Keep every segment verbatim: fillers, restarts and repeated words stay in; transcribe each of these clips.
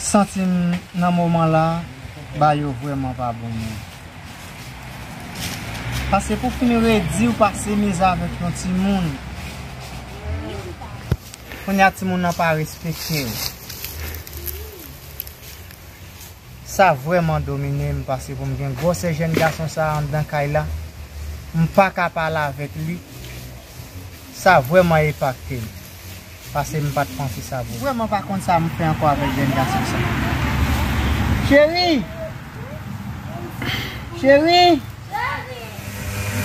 Santi m nan moman la, ba yo vrèman pa bon non. Paske pou fin redi w pase mizè avèk yon timoun. Kounye a timoun nan pa respekte w. Sa vrèman domine m paske pou m gen gwosè jèn gason sa a anndan kay la, m pa ka pale avèk li. Sa vrèman enpakte m. Paske m pa t panse sa pou. M vrèman pa konn sa m fè ankò avèk jèn gason sa. Cheri! Cheri!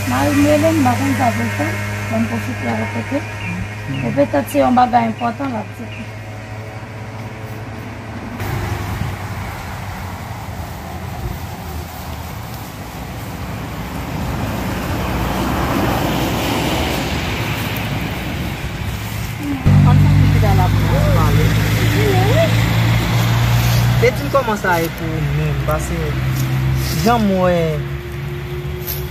Mari m rele m, m pa konn sa pou l fè. Ban m pwofite repete. E petèt se yon bagay enpòtan l ap di. Ann fè yon ti gala pou nou pale. E di m kòman sa ye pou ou menm, paske jan m wè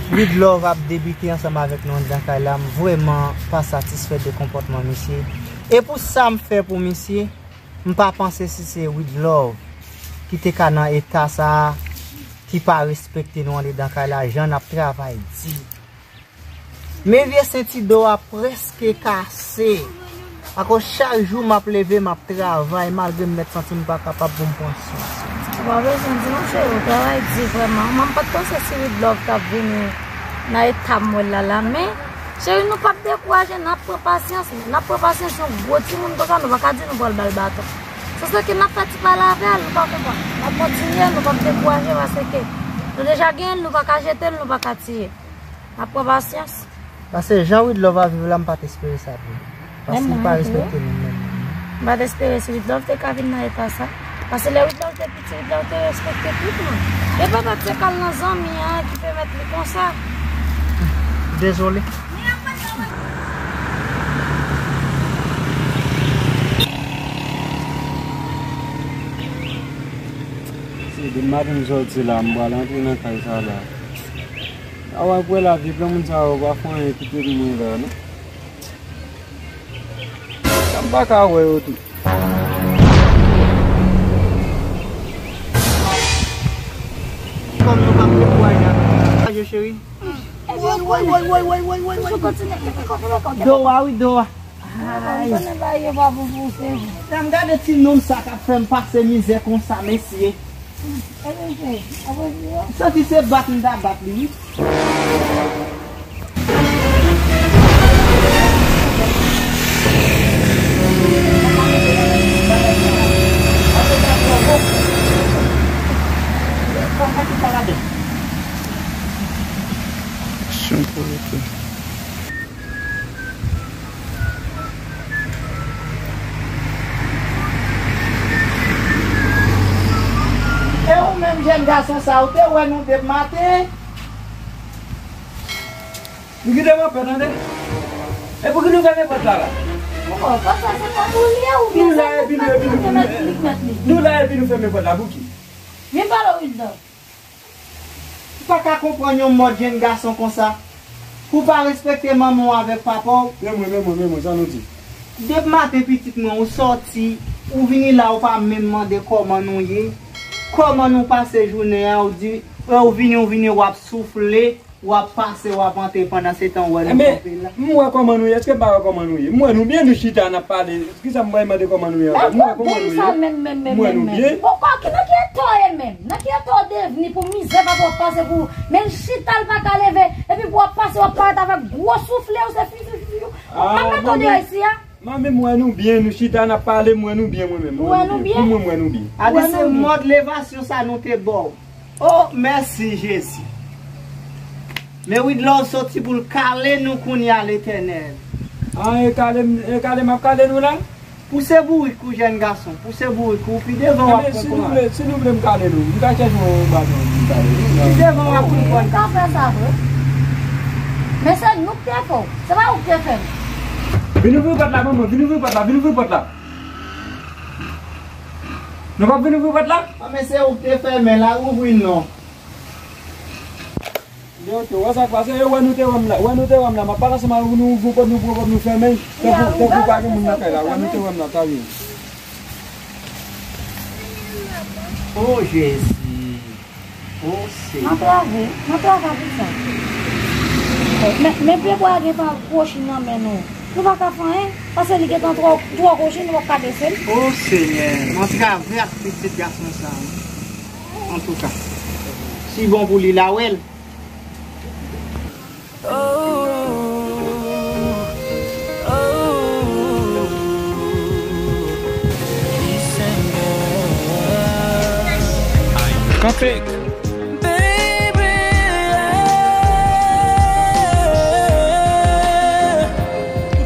Widlove ap debite ansanm avèk nou anndan kay la, m vrèman pa satisfè de konpòtman misye. E pou sa m fè pou misye, m pa panse si se Widlove ki te ka nan eta sa a, ki pa respekte nou anndan kay la, jan n ap travay di. Men vye senti do a prèske kase. Akoz chak jou m ap leve, m ap travay, malgre m mèt santi m pa kapab pou m pran swen. Ou pa bezwen di non, cheri, ou travay di vrèman. Mwen, m pa t panse si Widlove t ap vini nan eta m wè l la la, men, cheri, nou p ap dekouraje, n ap pran pasyans, n ap pran pasyans yon gwo timoun konsa, nou pa ka di nou pral ba l baton. Se sa ke n ap fè ti pale avè l, ou pa konprann. N ap kontinye, nou p ap dekouraje, paske nou deja genyen l, nou pa ka jete l, nou pa ka tiye. N ap pran pasyans. Paske jan Widlove ap viv la, m pa t espere sa pou li. Paske li pa respekte nou menm. M pa t espere si Widlove te ka vin nan eta sa. Paske lè Widlove te piti, Widlove te respekte tout moun. E petèt se kal nan zanmi an ki pèmèt li konsa. Dezole. Se depi maten m sòti la, m pral antre nan kay sa la. A wè, pou wè lavi, plan moun sa yo pa fè anyen kite pou mwen la, non. Sa m pa ka wè yo tou. Kòm nou p ap dekouraje avèk nou. Chaje, cheri. Woy, woy, woy. Toujou kontinye, kenbe kò, kenbe kò, kenbe kò. Do a, wi, do a. Ay. Konnen bagay yo pa bon pou ou, se vre. Sa m gade ti nonm sa k ap fè m pase mizè konsa, mesye. M santi se bat m ta bat li, wi. Aksyon pou rete. E ou menm jèn gason sa, ou te wè nou depi maten? Nou kite m anpè, tande? E pou ki nou fèmen pòt la, la? Bon, pòt la se pa pou li ye, oubyen se li k mèt li, li k mèt li. Nou la epi nou fèmen pòt la, pou ki? Vin pale, Wildan. Ou pa ka konprann yon mòd jèn gason konsa. Pou pa respekte manman w avèk papa w. Men mwen, men mwen, men mwen, sa nou di? Depi maten pitit mwen, ou sòti, ou vini la, ou pa menm mande kòman nou ye, kòman nou pase jounen an, ou di, ou vini, ou vini, w ap soufle, w ap pase, w ap antre, pandan se tan ou wè nou kanpe la. Ebyen, m wè kòman nou ye, èske m pa wè kòman nou ye? M wè nou byen, nou chita, n ap pale. Kisa m bay mande kòman nou ye ankò? M wè kòman nou ye. M wè nou byen. Pokò, ki nan ki eta w ye menm? Nan ki eta w devni pou mizè papa w ap pase pou ou? Men l chita, l pa ka leve, epi pou w ap pase, w ap parèt avèk gwo soufle, ou se fifi, fifi, fifi. Ou pa mete w deyò isi a? Manmi, m wè nou byen, nou chita, n ap pale, m wè nou byen, mwen menm. Ou wè nou byen? Pou mwen, m wè nou byen. A di se mòd levasyon sa nou te ba w. O, mèsi Jezi. Men Widlove soti pou l kale nou kounye a, Letènèl. A, e kale m, e kale m ap kale nou la? Pouse bourik ou, jèn gason, pouse bourik ou, pi devan w ap pran kouraj. Ebyen, si nou vle, si nou vle m kale nou, m ka chèche yon baton m kale nou. Pi devan w ap pran kouraj. Ou ka fè sa vre. Men se nou k te fè w, se pa ou k te fè m. Vin ouvri pòt la, manman, vin ouvri pòt la, vin ouvri pòt la. Nou p ap vin ouvri pòt la? A, men se ou k te fèmen l la, ouvri l non. Byen, ok, wè sa k pase, e wè nou te wè m la, wè nou te wè m la, m ap pale ansanm avè w, nou ouvri pòt, nou pran pòt, nou fèmen, tankou, tankou pa gen moun nan kay la, wè nou te wè m la, ta byen. O Jezi! O Senyè! N ap lave, n ap lave avèk sa. Men, men pyebwa a gen tan kwochi nan men nou. Nou pa ka fè anyen, paske li gen tan twò, twò kwochi, nou p ap ka bese l. O Senyè, nan travè ak pitit gason sa a. Antouka, si bon pou li, l a wè l. Kanpe. Baby,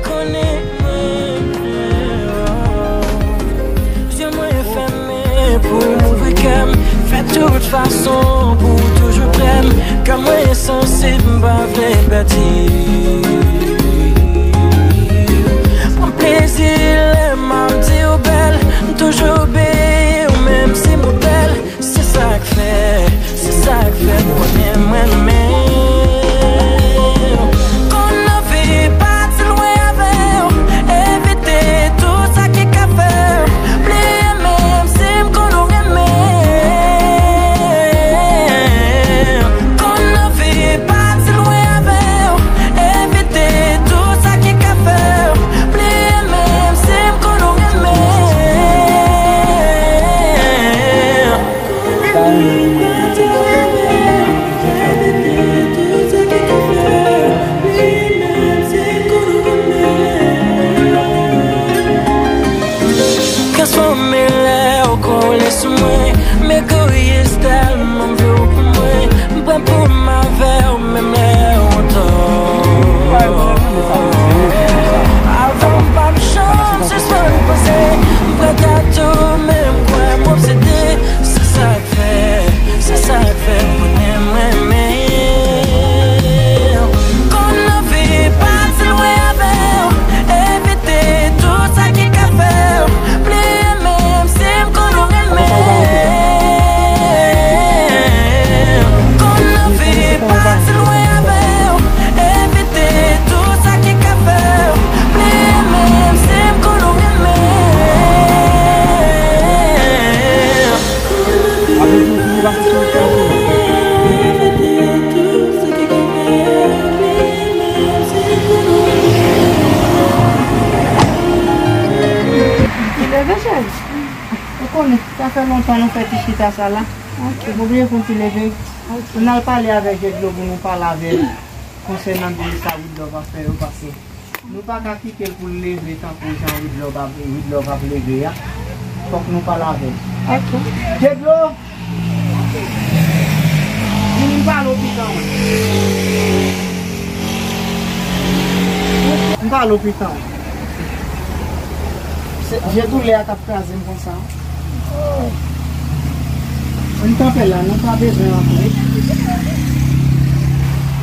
konnen mwen, je mwen fèmen pou ouvri kè m. Fè tout fason pou w toujou prè m. Kè mwen sansib, m pa vle pèdi. Pran plezi lè m ap di w bèl. M toujou bèl, menm si m bèl. Se sa k fè, se sa k fè mwen menm, mwen menm. Konn anvi pati lwen avè w, evite tout sa ki ka fè w bliye menm si m konn ou renmen. Konn anvi pati lwen avè w, evite tout sa ki ka fè w bliye menm si m konn ou renmen. Transfòme lè w kole sou mwen. M egoyis tèlman m vle w pou mwen. M prè pou m avè w menm lè w antò. Avan m pa m chanm, sispann panse. M prè a tou, men m kwè m obsede. Se sa k fè, se sa k fè mwen menm, mwen menm. Konn anvi pati lwen avè w, evite tout sa ki ka fè w bliye menm si m konn ou renmen. Konn anvi pati lwen avè w, evite tout sa ki ka fè w bliye menm si m konn ou renmen. Ti leve, cheri. Ou konnen, sa fè lontan nou fè ti chita sa la. Ok. Mwen bliye pou ti leve. Ok. N al pale avèk Jedlo pou nou pale avè l konsènan diri sa Widlove ap fè yo, paske nou pa ka kite l pou l leve tankou jan Widlove ap, Widlove ap leve a. Fòk nou pale avè l. Ok. Jedlo! Vin, m pale w pikan. M pale w pikan. Se, je doulè a k ap kraze m konsa. Ann kanpe la, nou pa bezwen antre.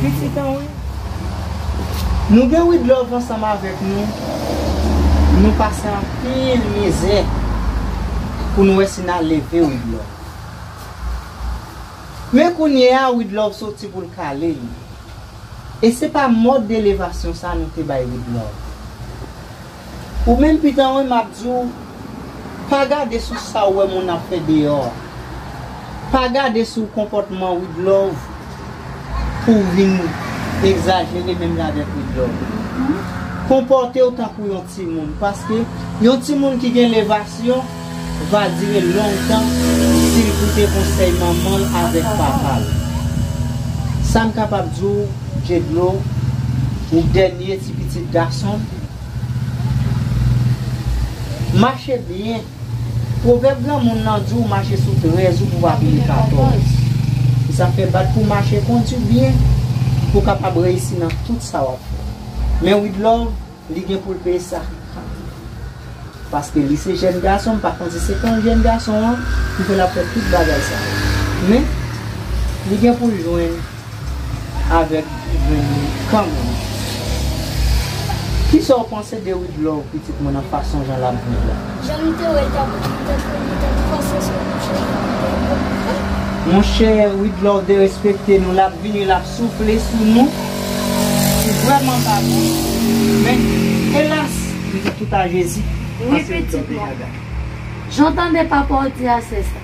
Pitit an, wi. Nou gen Widlove ansanm avèk nou. Nou pase anpil mizè pou nou wè si n a leve Widlove. Men kounye a, Widlove soti pou l kale li. E se pa mòd de levasyon sa nou te bay Widlove. Ou menm pitan, wi, m ap di w, pa gade sou sa w wè moun ap fè deyò a. Pa gade sou konpòtman Widlove pou w vin egzajere menm jan avèk Widlove. Konpòte w tankou yon timoun, paske yon timoun ki gen levasyon va dire lontan si l koute konsèy manman l avèk papa l. Sa m kapab di w, Jedlo, ou dènye ti pitit gason m, mache byen. Pwovèb granmoun nan di w mache sou trèz ou pou w pa pile katòz. E sa fè bat pou w mache kondi byen pou w kapab reyisi nan tout sa w ap fè. Men Widlove, li gen pou l peye sa. Paske li se jèn gason, m pa konn si se pa yon jèn gason an ki fè l ap fè tout bagay sa yo. Men, li gen pou l jwenn avèk jwenn li kanmenm. Kisa w panse de Widlove, pitit mwen, nan fason jan l ap viv la? Jan m te wè l t ap, li t ap, li t ap fòse sou mouche. Monchè, Widlove derespekte nou, l ap vini, l ap soufle sou nou. Li vrèman pa bon. Men, elas, m di tout a Jezi. Wi, pitit mwen. Jan w tande papa w di a, se sa.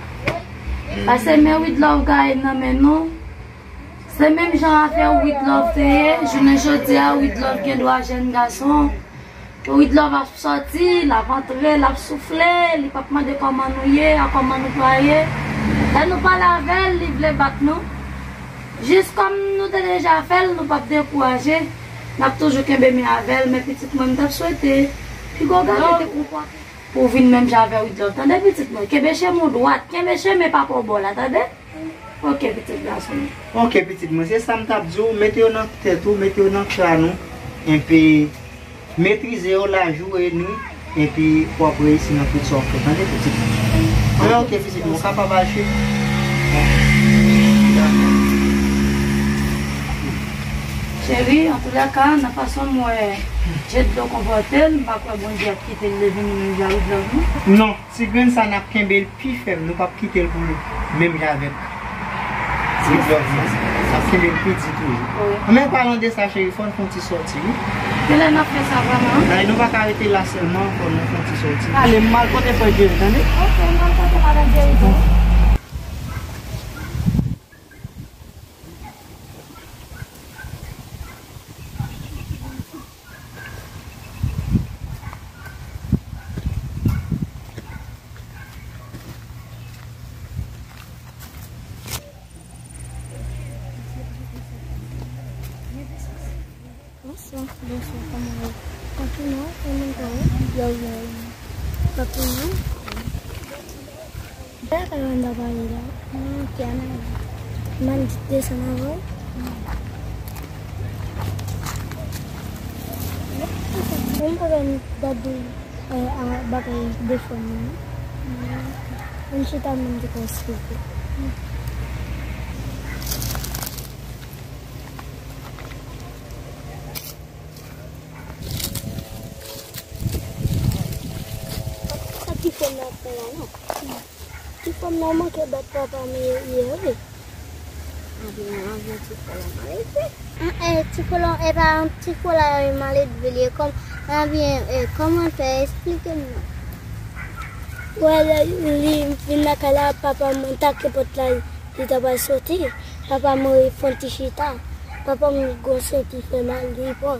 Pase men Widlove gaye nan men nou. Se menm jan afè Widlove te ye. Jounen jodi a, Widlove gen dwa jèn gason. Widlove ap sòti, l ap antre, l ap soufle, li p ap mande kòman nou ye, a kòman nou pa ye. Lè nou pale avè l, li vle bat nou. Jis kòm nou te deja fè l, nou p ap dekouraje. N ap toujou kenbe men avè l, men pitit mwen, m t ap swete pi gwo gade te konpòte pou w vin menm jan avè Widlove. Tande pitit mwen, kenbe chemen w dwat, kenbe chemen papa w ba w la, tande? Ok, pitit gason m. Ok, pitit mwen, se sa m t ap di w, mete yo nan tèt ou, mete yo nan kran ou, enpi metrize yo lajou e nwi, enpi w ap reyisi nan tout sa w ap fè, tande, pitit mwen? Men ok, pitit mwen, w kapab al chita. Cheri, antoulèka, nan fason m wè Jedlo konpòte l, m pa kwè Bondye ap kite l leve vini menm jan avèk lòt moun. Non. Ti grenn sa n ap kenbe l pi fèm, nou p ap kite l pou menm jan avèk Sweet Love nan. N ap kenbe l pi di toujou. Wi. Men palan de sa, cheri, fò n fè yon ti sòti, wi. Kilè n ap fè sa vrèman? Ay, nou pa ka rete la sèlman, fò nou fè yon ti sòti. Ale, m al pote frè Jerry, tande? Ok, m al pote madan Jerry tou. Bonswa, bonswa, kòman w ye? Tranquilman, e mwen kòman? Yo, yo, yo. Tranquilman. Sa ka yon da pale la. Ah, ok, ann ale. Man desann avè w. Mwen pa konn gade, eh, a, bagay de fò non. Mwen chita mwen te ka esplike. Sa ti fò m nan ap fè la non. Ti fò m nan manke bat papa m yè, yè wi. Anben, anben ti fò la malelve. Ah, eh, ti fò la, e pa ti fò la malelve li ye. Kòm, anben, eh, kòman fè? Esplike m non. Wè, lè li vin lakay la, papa m take pòt la, li ta pral soti. Papa m fè yon ti chita. Papa m gon senti fè mal, li pran.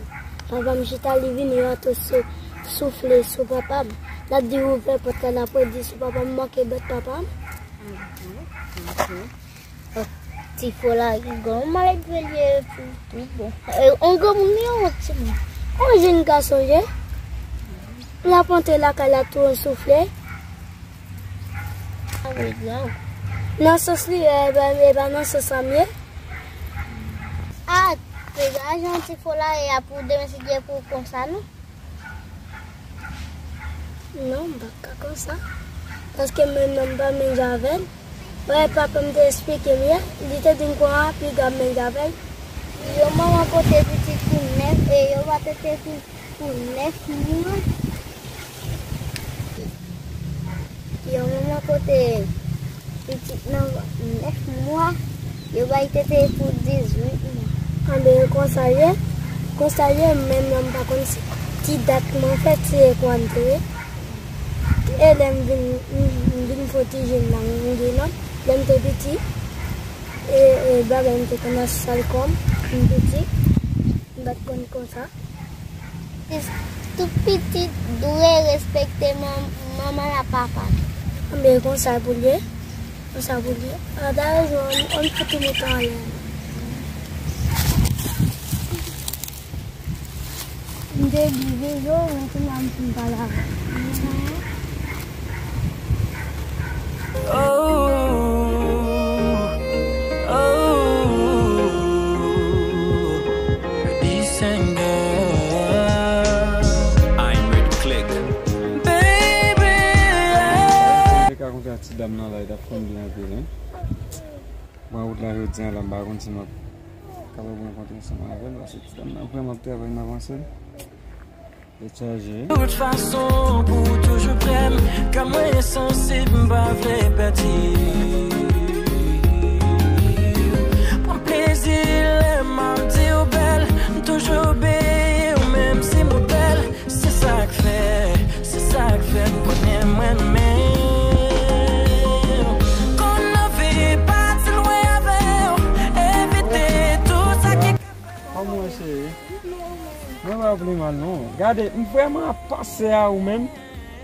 Papa m chita, li vini, yo tou sou, soufle sou papa m. L ap di ouvè pòt la, l ap redi sou papa m, manke bat papa m. Ti fò la, li gon malelve li ye pou tout bon. E, yon granmoun li ye, yon timoun? Yon jenn gason li ye. L ap antre lakay la tou an soufle. Nan sans li ye, e pa, e pa nan sans sa m ye. Ah, degaje yon ti fò la, e a pou demen si Dye pou konsa non. Non, m pa ka konsa. Paske mwen menm m pa menm jan avè l. Wè, papa m te esplike m yè, li te di m konsa, piga m menm jan avè l. Yon manman pote pitit pou nèf, e yo pa tete pou, pou nèf mwa. Yon manman pote pitit nan vant nèf mwa, yo bay tete pou dizuit mwa. Anben, konsa l ye, konsa l ye, menm lè m pa konn si ti dat mwen fèt, si e kwa m te ye. E lè m vin, m, m vin fò ti jèn nan Guinan, lè m te piti, e, e bagay m te konn nan sal kòm, m piti, m pa t konn konsa. Tout pitit dwe respekte man-, manman l ak papa l. Anben, konsa pou l ye. Konsa pou l ye. A, dayè, jwenn, on fouti mouton anlè. M te di, vin jwe, men kounye a m fin pale avè l. Oh, oh, December. I'm Red Click. Baby. Te ka kontre ak ti dam nan la, li t ap konn byen anpil, wi. Mwen wout la jodi a la, m pa konn si m ap kapab rankontre ansanm avè l, paske ti dam nan vrèman ap travay nan avansè l. Tèt chaje. Tout fason, pou w toujou prè m, kè mwen sansib, m pa vle pèdi. Pran plezi lè m ap di w bèl, m toujou beye w, menm si m modèl. Se sa k fè, se sa k fè m konnen m renmen w. Konn nan vi Pa vle mal non. Gade, m vrèman ap panse a ou menm.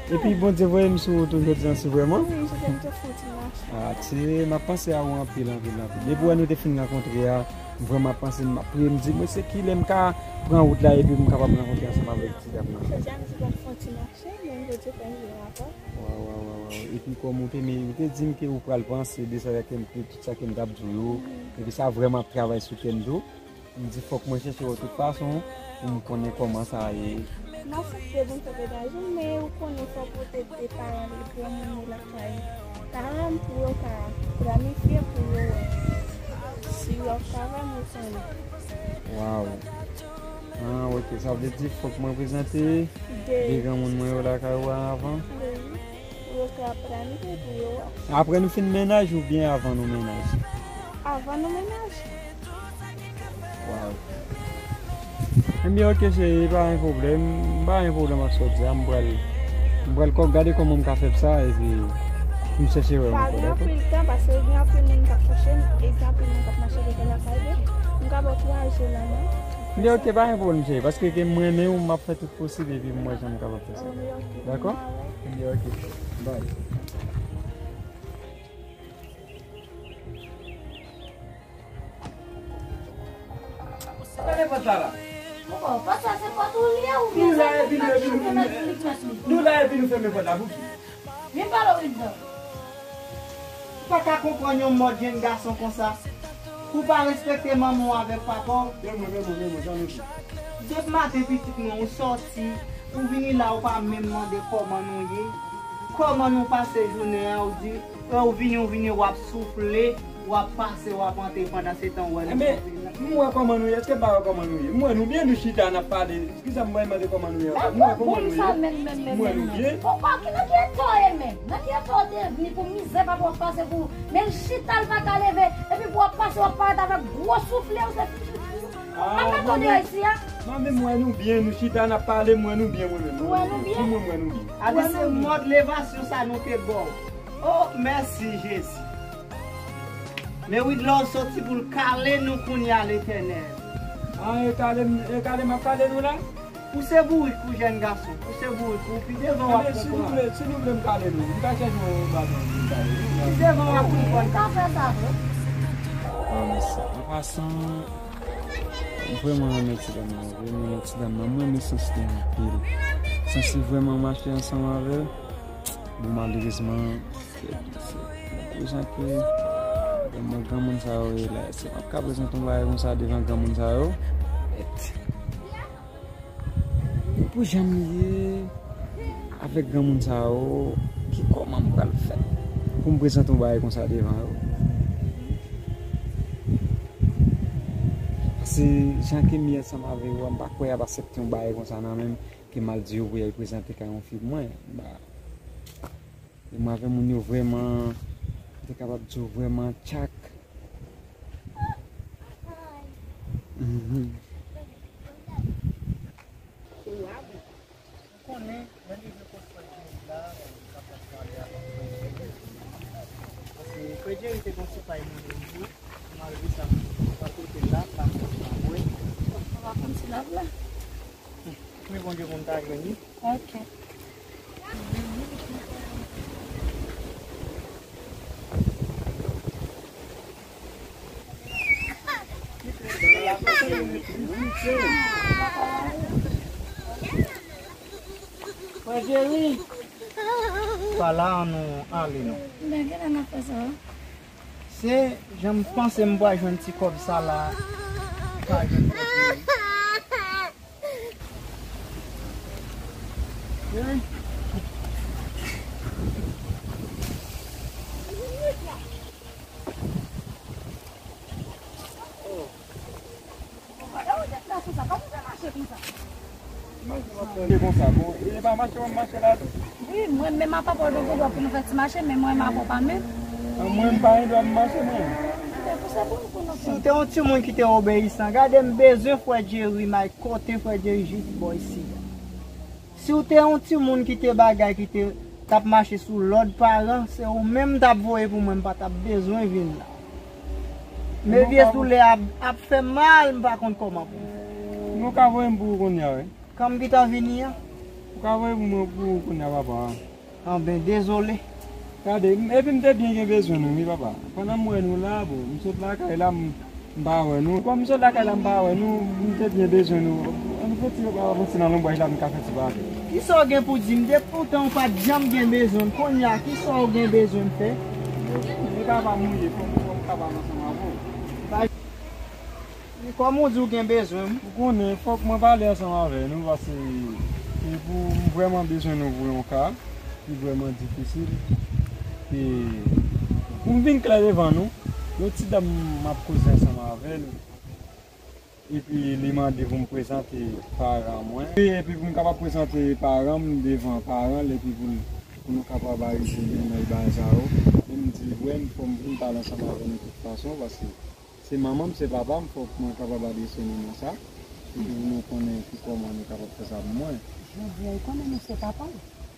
Epi Bondye voye m sou wout ou jodi an, se vrèman. Wi, jodi a m te fè yon ti mache. Ah, se, m ap panse a ou anpil, anpil, anpil. Depi wè nou te fin rankontre a, m vrèman ap panse, m ap priye, m di, mwen se kilè m ka pran wout la epi m kapab rankontre ansanm avèk ti dam nan. Jodi a m di bon fè yon ti mache, men jodi fè m vin avan. Waw, waw, waw, waw. Epi kòm ou te, ou te di m ke ou pral panse de sa ke m, de tout sa ke m t ap di w yo. Epi sa vrèman ap travay sou kè m tou. M di fòk mwen chèche w tout fason pou m konnen kòman sa ye. M aksepte pou m fè menaj ou, men ou konnen fòk ou te de paran de granmoun yo lakay paran m pou yo ka planifye pou yo wè si y ap travay mwen konnen. Waw. Ah, ok. Sa vle di fòk mwen prezante de granmoun mwen yo lakay ou a avan? Wi. Pou yo ka planifye pou yo wè. Apre nou fin mennaj oubyen avan nou mennaj? Avan nou mennaj. Waw. Ebyen, ok, cheri, pa gen pwoblèm. M pa gen pwoblèm ak sa w di a. M pral, m pral kò-, gade kòman m ka fè sa, epi m chèche wè w ankò, dakò? Pa gen anpil tan, paske gen anpil moun k ap kouche m, e gen anpil moun k ap mache devan lakay yo. M ka ba w twa jou la, non? Ebyen, ok, pa gen pwoblèm, cheri, paske ke m renmen w, m ap fè tout posib, epi m wè jan m kapab fè sa. Ebyen, ok. Dakò? Ebyen, ok. Bye. Gade pòt la la. Poko, pòt sa se pòt ou li ye oubyen se moun nan ki mèt li k mèt li? Nou la epi nou fèmen pòt la pou ki? Vin pale w Wilson. Ou pa ka konprann yon mòd jenn gason konsa. Ou pa respekte manman w avèk papa w. Men mwen, men mwen, men mwen, jan nou di. Depi maten pitit mwen ou sòti, ou vini la ou pa menm mande kòman nou ye. Kòman nou pase jounen an, ou di, lè ou vini, ou vini, w ap soufle, w ap pase, w ap antre pandan se tan ou wè nou sòti. Ebyen, m wè kòman nou ye, èske m pa wè kòman nou ye? M wè nou byen, nou chita, n ap pale. Kisa m wè, mande kòman nou ye ankò? M wè kòman nou ye. M wè nou byen. Papa, ki nan ki eta w ye menm? Nan ki eta w te vini pou mizè papa w ap pase pou, men l chita, l pa ka leve, epi pou w ap pase, w ap parèt avèk gwo soufle, ou se fi, fi, fi. Ah, mwen menm, non, men m wè nou byen, nou chita, n ap pale, m wè nou byen, mwen menm. Ou wè nou byen? Mwen, mwen wè nou byen. Gade se mòd levasyon sa nou te ba w. Oh, mèsi, Jezi. Men Widlove soti pou l kale nou kounye a, Letènèl. Ah, e kale m, e kale m ap kale nou la? Ou se bourik pou jèn gason. Ou se bourik pou pi devan w ap konprann. Ebyen, si nou vle, si nou vle m kale nou, m ka chèche yon baton pou m kale nou. Pi devan w ap konprann. Ou ka fè sa vre. Ah, mèsi. An pasan, m vrèman renmen ti dam nan, vre, m renmen ti dam nan, m renmen sans li anpil. Sans li vrèman mache ansanm avè l. Bon, malerezman, se, se, pou jan ke, granmoun, granmoun sa yo ye la, si m ap ka prezante yon bagay konsa devan granmoun sa yo, mèt. Pou jan m ye avèk granmoun sa yo, ki kòman m pral fè pou m prezante yon bagay konsa devan yo? Paske jan ke m ye ansanm avè yo a, m pa kwè y ap aksepte yon bagay konsa nan men m, ke m al di yo pou y al prezante kay yon fi pou mwen. M pa, e mwen avè moun yo vrèman, m te kapab di w vrèman tchak. Mhm. Ou konnen, lè m rive kot frè Jerry la, m kapab pale avèk frè Jerry. Paske frè Jerry te gon ti pay mande m tou, malgre sa, m pa kote l la, m pa konn si l ap wè. Ou pa konn si l ap la? Men Bondye konn ta jwenn li. Ok. Frè Jerry, pa la, ann nou ale non. Men genlè n ap fè sa. Se jan m panse m pral jwenn ti kòb sa la, m ka jwenn frè Jerry. E konsa, bon, e pa mache w ap mache la tou? Wi, mwen menm apa pa w gen dwa pou nou fè ti mache, men mwen menm apa w pa menm. Mwen m pa gen dwa m mache, mwen. Si w te yon timoun ki te obeyisan, gade m bezwen frè Jerry, m ay kote frè Jerry jis bò isi a. Si w te yon timoun ki te bagay, ki te, t ap mache sou lòd paran, se ou menm m t ap voye pou mwen, m pa t ap bezwen vin la. Men vye doulè a ap, ap fè m mal, m pa konn kòman pou m fè. Nou ka voye m pou ou kounye a, wi. Kan m gentan vini an? Ou ka voye pou mwen pou kounye a, papa. Anben, dezole. Gade, m- epi m te byen gen bezwen nou, wi, papa. Pandan m wè nou la, bon, m sot lakay la, m m pa wè nou. Kòm m sot lakay la, m pa wè nou, m te byen bezwen nou. Ann fè ti repa avanse nan lonbraj la, m ka fè ti pale. Kisa w gen pou di m? Depi poutan ou pa t janm gen bezwen m. Kounye a, kisa w gen bezwen m fè? Li pa pa mouye, fò m fò m kapab ansanm avè w. Kòm ou di w gen bezwen m. Ou konnen, fòk mwen pale ansanm avè nou, paske se pou m vrèman bezwen nou pou yon ka ki vrèman difisil. E pou m vin klè devan nou, yon ti dam m ap koze ansanm avè l, epi li mande pou m prezante paran mwen. E epi pou m kapab prezante paran m devan paran l, epi pou l, pou nou kapab arive nan bagay sa yo. Men m di, wè, m fò m vin pale ansanm avè nou tout fason, paske se manman m, se papa m, fòk mwen kapab adrese nou nan sa. Epi pou nou konnen ki kòman nou kapab fè sa pou mwen. Jodi a, ou konnen nou se papa l.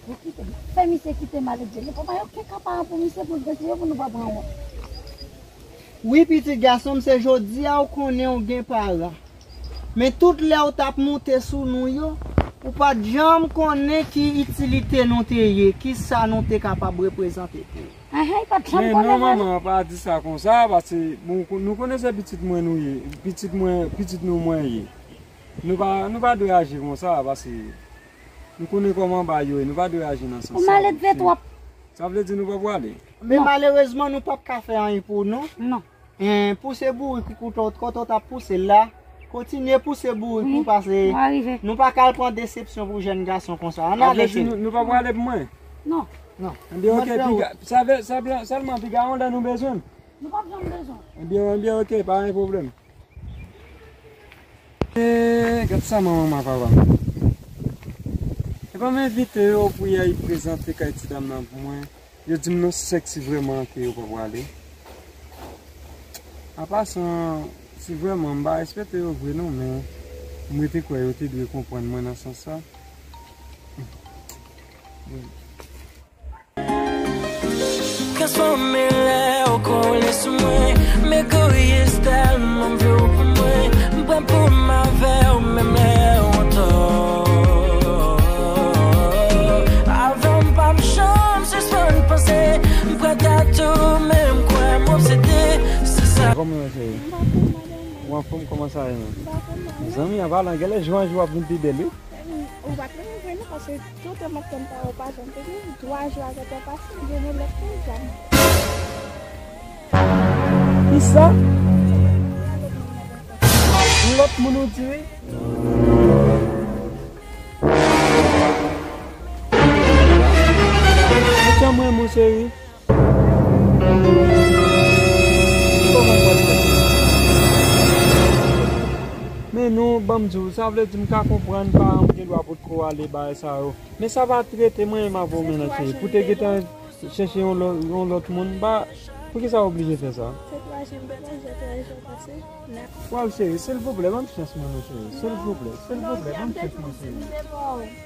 Ou kite m. Fè misye kite m ale, Dye. Papa yo ke ka paran pou misye pou l retire pou nou pa pran wont. Wi, pitit gason m, se jodi a ou konnen ou gen paran. Men tout lè ou t ap moute sou nou yo, ou pa t janm konnen ki itilite nou te ye, ki sa nou te kapab reprezante pou ou. Enhen, li pa t janm Men konnen non, vre. Manman, pa di sa konsa, paske bon, nou konnen se pitit mwen nou ye, pitit mwen, pitit nou mwen ye. Nou pa, nou pa dwe aji konsa, paske nou konnen kòman bagay yo ye, nou pa dwe aji nan sans Ou sa. Maledve twòp. Sa vle di nou pa pwale? Men Non. malerezman, nou p ap ka fè anyen pou ou, non. Non. En, pouse bourik ou kote w, kote w t ap pouse l la. Kontinye pouse bourik Wi, ou, paske mwen rive. nou pa ka al pran desepsyon pou jèn gason konsa. Ann Sa ale, vle di cheri. nou, nou pa pwale pou mwen? Non. Non. Ebyen, Mwen oke, fè piga, sa vle, sa vle, sèlman piga yon lè nou bezwen m. Nou p ap janm bezwen. Ebyen, ebyen, oke, pa gen pwoblèm. E, gad sa manman m ak papa m. Epa m envite yo pou y al prezante kay ti dam nan pou mwen. Yo di m non, sèk si vrèman ke yo pa pwale. Anpasan, si vrèman m pa respekte yo vre non, men m rete kwè yo te dwe konprann mwen nan sans sa. Transfòme lè w kole sou mwen. M egoyis tèlman m vle w pou mwen. M pran pou m avè w menm lè w antò. Avè w m p ap janm sispann panse. M pran tatou men m kwè m obsede. Se sa. Kòman w ye, cheri? M pa fè mal, non. Ou anfòm, kòman sa ye menm? M pa fè mal, non. Zanmi an palan, genlè jou an jou w ap vin pi bèl, wi. Ou pa t renmen vre non, paske toutan m ap tann pawòl pa janm te gen. Twa jou a gentan pase, m gen yon lòt moun, zanmi. Kisa? Yon lòt moun ou di wi? Ou tanmen mwen, cheri. Men non, ban m di w, sa vle di m ka konprann paran m gen dwa potko ale bagay sa yo. Men sa pa t rete mwen menm avè w menm nan, cheri. Pou te gentan chèche yon lò-, yon lòt moun, ba, poukisa w oblije fè sa? Se twa jou m te pase, twa jou pase. W al, cheri, silvouplè, ban m chans mwen non, cheri. Silvouplè, silvouplè, ban m chans mwen, cheri.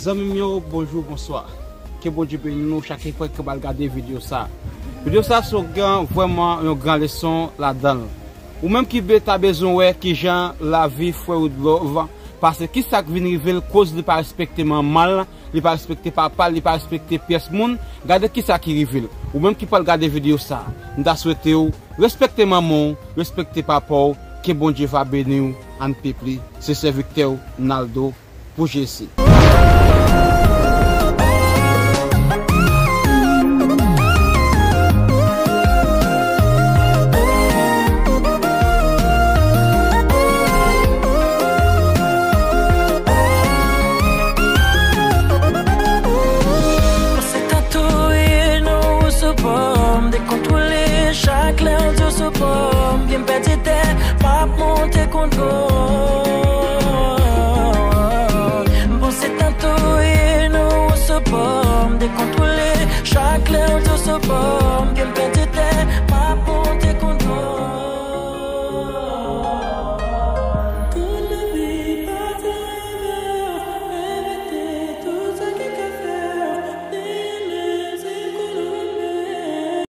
Zanmi m yo, bonjou, bonswa. Ke Bondye beni nou chak fwa ke w al gade videyo sa. Videyo sa se yon gran, vrèman yon gran leson ladan l. Ou menm ki be-, ta bezwen wè kijan lavi frè Woodlove pase, kisa k vin rive l, koz li pa respekte manman l, li pa respekte papa l, li pa respekte pyès moun, gade kisa ki rive l. Ou menm ki pral gade videyo sa, m ta swete w respekte manman w, respekte papa w, ke Bondye va beni w, anpil plis. Se sèvitè w, Naldo, pou Jezi. Panse tanto e non ou sou pòm, dekontwole chak lè w di w sou pòm, byen pèdi tè, m ap monte kontwòl.